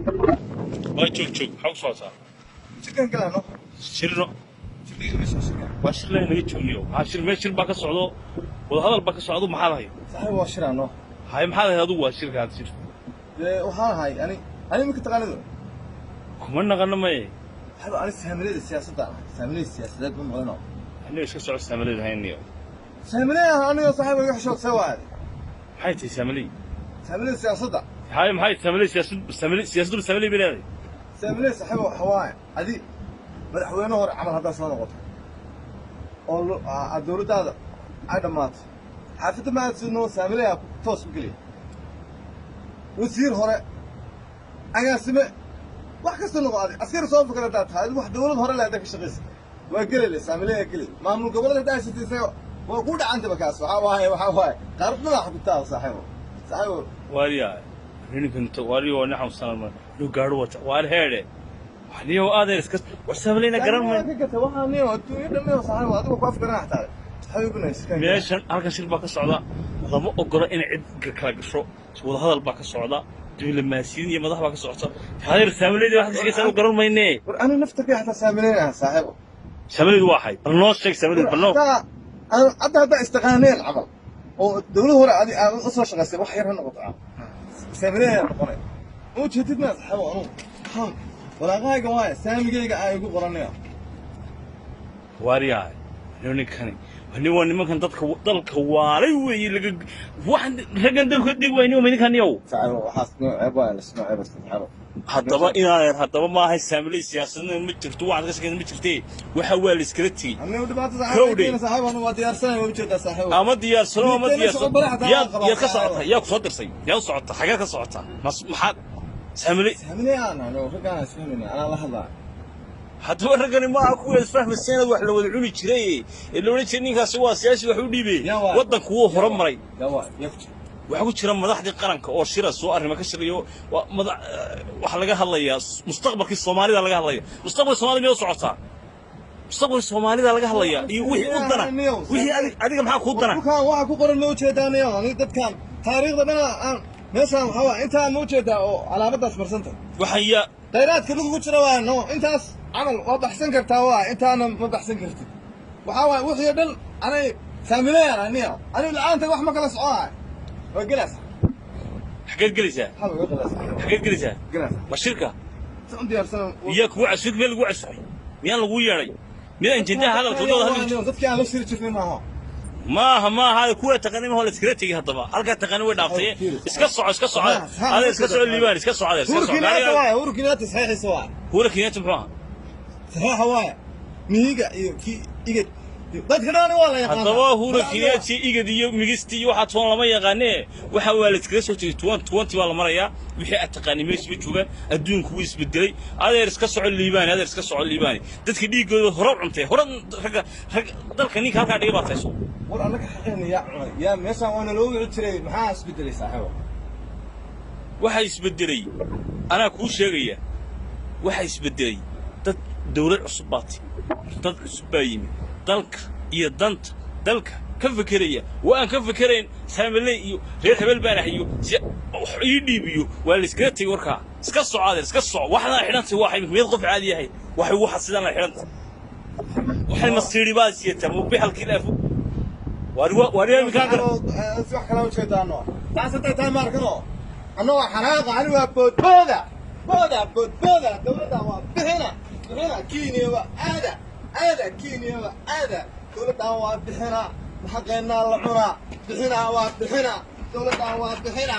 Waa joog joog, maxaa ku socotaa? Shirkan galano. Shirno. Shirka meesha shirkan. Waa shir leen naga joogniyo. Maxaa shir? Meel shir baa ka socdo, wadahadal baa ka socdo. Maxaad ahay? Saaxiib, waa shirano. Hay, maxaad ahay adigu? Waa shirka aad shir. Dee waxaan ahay ani imika taqaanido. Kuma naqano maye. Saaxiib, ani saamilada siyaasadda ahay, saamilada siyaasadeed ma maqlino? Aniga iska soco, saamilada hayniyo. Saamilada aniga, saaxiib, iga xishood see waay. Maxay tahay saamilay? Saamilada siyaasadda. Hay, maxay saamilay siyaasad? Saamilay siyaasaddu saamilay bay leedahay. Saamilada, saaxiib, waxa waaye adi madaxweyne hore camal haddaa soo noqoto oo aad dowladdaada ay dhammaato, xaafadda ma aad sidno, saamilayaa toos u geliya, wasiir hore, agaasime, wax kasta noqo, adi askari soo fakar haddaad tahay, adi wax dowlad hore le haddaa ka shaqaysa waa gelele, saamilayaa geli. Maamul goboleed haddaa haysatay isaga waa ku dhacantaba. Kaas waxaa waaye qaaradnada xukuntaa, saaxiibo, saaxiibo. Waariya, ninkan waariyo waa nin xanuunsan ma inuu gaadho wata waar heedhe niyo adeer iska war saamilayna garan ma ma ka gata waxaa niyo adduunyo dhan niyo, saaxiibo, adiga ku afgaran xataa, saaxiibuna iska meeshan halkan shir baa ka socda, lama ogola inay cid kala gasho. Wadahadal baa ka socda, diblomaasiyiin iyo madax baa ka socota. Adeer, saamilayda waxaad sheegaysaa u garan maynee. War ani naftarkay xataa saamilaynaha, saaxiibo. Saamilaydu waa xay? Bal noo sheeg saamilaydu, bal noo. Hataa hadda haddaa istaqaaneen camal oo dowlad hore adi aad u soo shaqaysay, wax yar ha noqoto, saamilayna noqonay ma ujeedid maa, saaxiibo? Anugu waxaan walaaqahayga waaya saamigayga aa igu qoranayo. Waaryahay, ninkani nin waa nimankan dadka dalka waalay weeye, laga waxaan raggan dalka dhig wayni ninkan yow. Saaxiibo, waxaas noo ceeb waaya, lasnoo ceeb, saaxiibo. Haddaba inaadeer, haddaba maahay saamilay siyaasadna ma jirto, waxaad ka shaqeysa ma jirtee, waxa waa la iskala tegey. Anigu dhibaato Kowdhe. saaxiibo, saaxiibo, anu waa diyaarsanay, ma ujeedaa, saaxiibo? Ama diyaarsano ama Midkeena diyaarsano. shaqo baraha xataa Yaad waa qabaa, yaad ka saaxiibo. socotaa? Yaa ku soo dirsay? Yaa u socotaa? Xagee ka socotaa? Mas maxaad saamilay? Saamilay aan anu raggaan isfahmayna, anaa la hadlaa. Haddaba raggani maaha kuwa isfahmaysa inaad wax la wada cuni jiray ee la odhan jiray ninkaasi waa siyaasi wax u dhiibay. Yaa waay. Waddanku wuu horumaray. Yaa waay, yaa ku jira? Waxaa ku jira madaxdii qaranka oo shira soo arrimo ka shirayo. Waa madax, waxaa laga hadlayaa mustaqbalkii Soomaalida laga hadlaya. Mustaqbalka Soomaalida miyaa u socotaa? Mustaqbalka Soomaalida laga hadlaya iyo wixii u dana, wixii adiga maxaa kuu dana? Dhulkan waxa ku qoran ma ujeedaa niyo? Aniga dadkan taariikhda dhana aan meeshaan waxaa waay intaan ma ujeedaa oo calaamadaas marsanta? Waxaan yaa Khayraadka dhulka ku jira waa no intaas camal waa baxsan kartaa, waa intaana ma baxsan kartid. Waxaa waay wixii oo dhan anay saamilayaan aniyo anigu la'aanta wax ma kala soconaay, waa gelaas. Xageed gelaysaa? Haba waa gelaas. Xageed gelaysaa? Gelaas. Ma shirka? Si u diyaarsan. Miyaa kugu casuub? Meel lagu casuubay miyaan lagu yeedhay? Miyaan injidaha hadalka wadada hadli? Dadkii aan la shiri jirnay maaha. Maaha, maaha kuwa taqaanay ma la iskala tegey. Haddaba halkaa taqaanay way dhaaftay. Iska soco, iska soco adeer, iska soco Liibaan, iska soco adeer, iska Uhuru soco. Kenyatta waay, Uhuru Kenyatta saxiixiisa waay. Uhuru Kenyatta muxuu ahaa? Saxiixa waay, mihiga iyo kii Igad, dadka dhan waa la yaqaanaa. Haddaba Uhuru Kenyatta, Igad iyo Migisti iyo waxaa toon lama yaqaanee, waxa waa la iskaga soo tegey. 2020 baa la marayaa. Wixii aad taqaanay meesha ma joogaan, adduunku wuu isbedelay. Adeer, iska soco Liibaani, adeer, iska soco Liibaani. Dadka dhiiggooda hore u cuntay, hore ragga rag dalka ninka halkaa dhigay baad tayso. War annaga xaqeena yaa cunay? Yaa meeshaan waana loo wici jiray? Maxaa isbedelay, saaxiibo? Waxaa isbedelay anaa kuu sheegaya. Waxaa isbedelay dad dawlad cusub baa timi, dad cusub baa yimi, dalka iyo danta dalka ka fekeraya. Waa aan ka fekerayn saamiley iyo reer hebel baan ahay iyo si wax ii dhiibiyo. Waa la iskaga tegey warkaa. Iska soco adeer, iska soco. Waxdana xidhantay waxay miyad qof caadi yahay? Waxay waxa sidaan la xidhantay, waxay masiiri baa siyataa mubixalkii laafo waari iminkaan gar. Si wax kala ujeedaano taas hadday tahay ma arkano. Annagoo xanaaqa ani waa boodbooda, booda boodbooda, dowladda waa bixina, bixina Kenya, waa aada aada Kenya, waa aada dowladdan waa bixina, xaqeennaa la cunaa, bixina waa bixina, dowladdan waa bixina.